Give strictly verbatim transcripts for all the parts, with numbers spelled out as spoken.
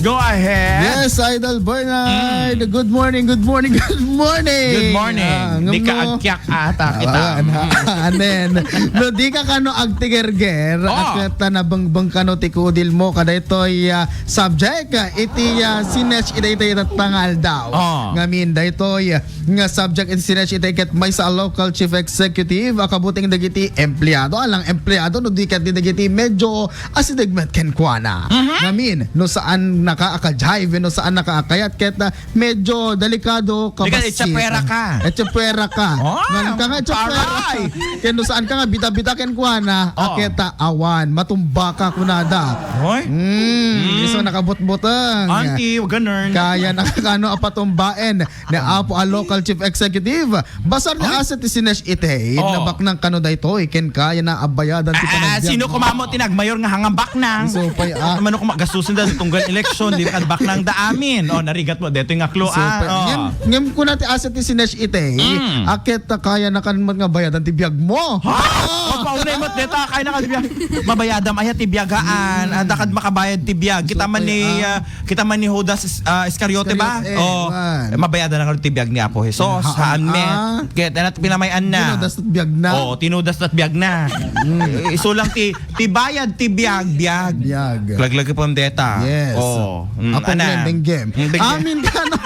Go ahead. Yes, Idol Bernard. Mm. Good morning, good morning, good morning. Good morning. Ah, ngem no, agkiak ata kita. Awan, mm, anen. No, di ka kano agtigerger, oh, ket, ah, nabengbeng kano ti kudilmo kadaytoy, ah, subject, ah, iti, ah, sinesh iti, iti, iti nga aldaw. Oh. Ngamin, daytoy, ah, nga subject iti sinesh iti ket maysa a local chief executive a kabuteng dagiti empleado, alang empleado no di ket dagiti medyo asideg met kenkuana. Mhm. Ngamin, no saan naka akajive, no saan naka akayat ket, ah, medyo delikado ka. Di ka, basit. Echapwera ka. Echapwera ka. Oh, ngan ka nga echapwera. Aray! Ken no saan ka nga bita-bita kenkuana, oh, a ket, ah, awan, matumba ka kunada. Hoy? Mm, mm, isu nakabutbuteng. Auntie, wag ganun. Kaya nakakano a patumbaen ni Apo a local chief executive. Basar ni, ay, aset ti sinesh iti, oh, nabaknang kano daytoy, ken kayana a bayadan ti, ah, panagbiag. Sino kuma met ti nagmayor nga hangan baknang? Isu pay, ah. Mano kuma gastusen da tunggal eleksyon, di ka baknang da amin. Oh, narigat mo, detoy nga clue, isu pay, ah, oh. Ngem, ngem kuna ti aset ti sinesh iti, mm, a ket kayana kan met nga bayadan ti biag mo. Ha? Oh. Paunay met deta, kayana ka ti biag. Mabayadam aya ti biagaan, mm, adda kad makabayad ti biag. Isu pay, ah. Kita man ni, ah, Kita man ni Judas Is-, ah, Iscariote ba? Iscariote, oh, man. Eh, mabayadan na ti biag ni Apo Jesus. Ha, haan met. Ah. Ket, ano, pinamay-an na. Tinudas ti biag na. Oh, tinudas ti biag na. Mm. Eh, isu lang ti, ti bayad ti biag, biag. Biag. Laglag ti pandeta. Yes. Oh, mm, Apo ana. Glenn, denggem. Mm, denggem. Amin kano.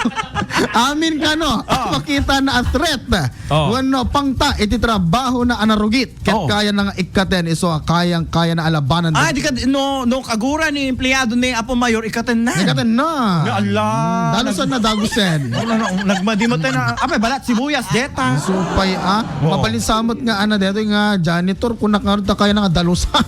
Amin kano. Oh. Makita na a threat. Oh. Wenno pangta iti trabahona a narugit. Ket, oh, kayana nga ikkaten isu a kayang-kayana a labanan. Ah, di ka, no, no, kagura ni empleado ni Apo Mayor, ikkatenna. Ikkatenna. Ya Allah. Dalusen na, dagusen. Ano, ano, nagmadi mo tayo na, apay, balat, sibuyas, deta. Isu pay, ah. Oh. Mabalin sa met nga, ana, detoy nga janitor, kuna nga ta kayana nga dalusan.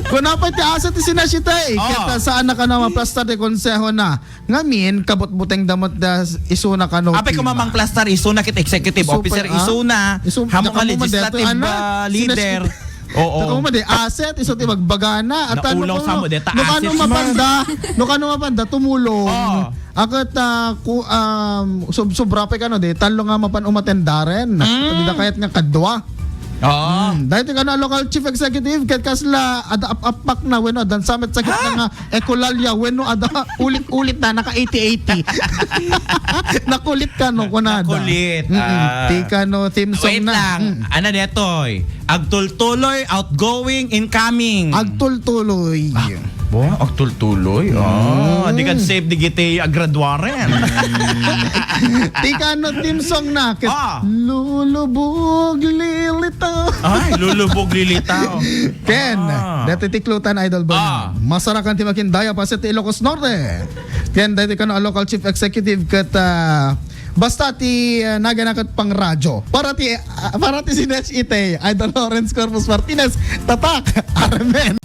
Kuna pay ti aset ti sinesh iti, oh, ket, ah, saan na kano maplastar ti konsehona. Ngamin, kabutbutengda met da isuna kano. Apay, kuma mangplastar isuna ket executive officer, ah, isuna, isu-, ammo nga legislative, ah, leader. Oo. Dakaw mo di, asset, isu ti bagbagana. At ano, naulaw sa mo, deta, no kano asset man. Mapanda, no kano mapanda, tumulong. Oo. Akat, ah, ku-, um, sub-, sobra pa kano di, talo nga mapan umatendaren. Mm. Di da kayat nga kadwa. Oo. Mm. Dahil ti kano local chief executive, ket kasla, ada ap-apak na, wenno, dan summit sakit na nga, ecolalia, wenno ada ulit-ulit na, naka eighty eighty. Nakulit kano, kunada. Nakulit, mm-mm, ah. Ti kano theme song. Wait na lang. Mm. Ana detoy? Agtultuloy, outgoing, incoming. Agtultuloy. Ah, bo, agtultuloy? Mm. Ah, di ka safe, di kita agraduaren. Ti kano theme song na, ket, ah, lulubog, lilitaw. Ay, lulubog, lilitaw. Ken, ah, dati tiklutan, Idol Boy. Ah. Masarakan ti makindaya, paset ti Ilocos Norte. Ken, dati kano a local chief executive ket, ah, basta ti, ah, nagana ket pang radyo. Para ti, ah, para ti sinesh iti, Idol Lawrence Corpus Martinez, tatak, Armen.